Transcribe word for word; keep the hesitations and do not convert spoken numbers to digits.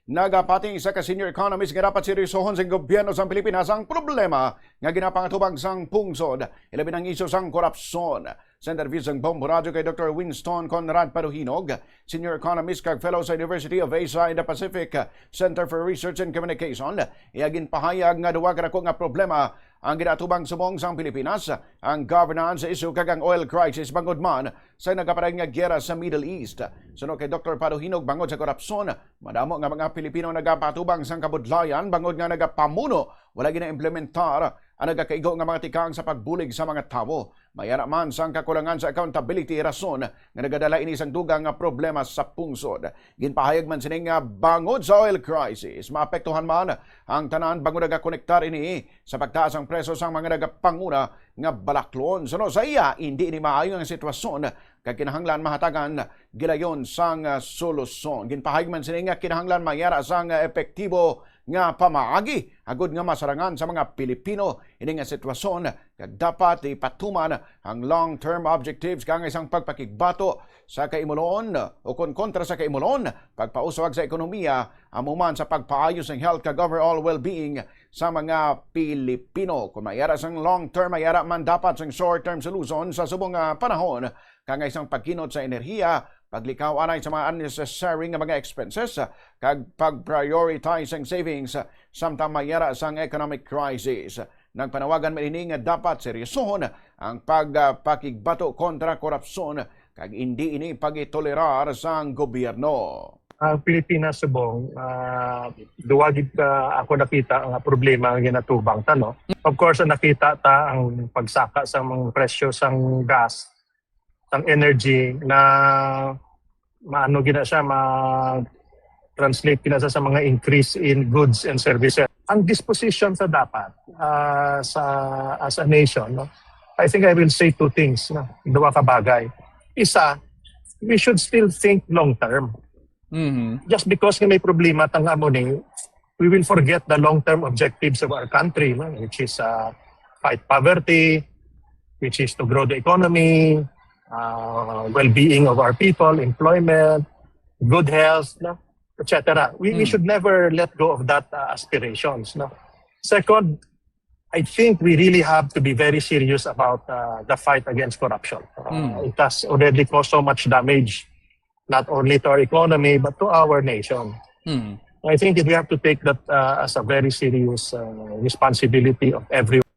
Nagapati sa ka senior economist nga dapat seryosohon sa gobyerno sang Pilipinas ang problema nga ginapangatubang sang pungsod, ilabi ang isyu sang korupsyon. Sa interview sang Bombo Radyo kay Doktor Winston Conrad Paduhinog, senior economist kag fellow sa University of Asia and the Pacific Center for Research and Communication, iya ginpahayag nga duha ka dako nga problema ang ginaatubang subong sang Pilipinas, ang governance issue kag ang oil crisis, bangod man sa nagapadayon nga giyera sa Middle East. Suno kay Doktor Paduhinog, bangod sa korupsyon, madamo nga mga Pilipino nagapatubang sang kabudlayan bangod nga nagapamuno wala ginaimplementar ang nagakaigo nga mga tikang sa pagbulig sa mga tawo. May ara man sang kakulangan sa accountability, rason nga nagadala ini sang dugang nga problema sa pungsod. Ginpahayag man sini nga bangod sa oil crisis, maapektuhan man ang tanan bangod nagakonektar ini sa pagtaas ang presyo sang mga nagapanguna nga balaklon. Suno sa iya, hindi ini maayo nga sitwasyon kag kinahanglan mahatagan gilayon sang, ah, solusyon. Ginpahayag man sini nga kinahanglan mayara sang, ah, epektibo nga pamaagi agud nga masarangan sa mga Pilipino ini nga sitwasyon, kag dapat ipatuman ang long-term objectives kaangay sang pagpakigbato sa kaimulon o kon kontra sa kaimulon, pagpauswag sa ekonomiya, amo man sa pagpaayo sang health kag overall well-being sa mga Pilipino. Kung mayara sang long term, mayara man dapat sang short term solution sa subong nga panahon, kaangay sang pagkinot sa enerhiya, paglikaw anay sa mga unnecessary nga mga expenses, kag pag-prioritize sang savings samtang mayara sang economic crisis. Nagpanawagan man ini nga dapat seryosohon ang pagpakigbato kontra korupsyon, kag indi ini pagitolerar sang gobyerno. Ang Pilipinas subong, ah, duwa gid ka ako nakita nga problema nga ginatubang ta, no? Of course, ang nakita ta ang pagsaka sa mga presyo sang gas, sang energy na maano gina siya, ma translate gina sa, sa mga increase in goods and services. Ang disposition sa dapat, ah, sa as a nation, no? I think I will say two things, no? Duwa ka bagay. Isa, we should still think long term. Mhm. Just because nga may problema ta nga amo ni, we will forget the long-term objectives of our country, no? Which is, uh, fight poverty, which is to grow the economy, uh, well-being of our people, employment, good health, no? Et cetera. We, we Mm. should never let go of that, uh, aspirations, no? Second, I think we really have to be very serious about, uh, the fight against corruption. Uh, Mm. It has already caused so much damage, not only to our economy, but to our nation. Mm. I think that we have to take that, uh, as a very serious, uh, responsibility of everyone.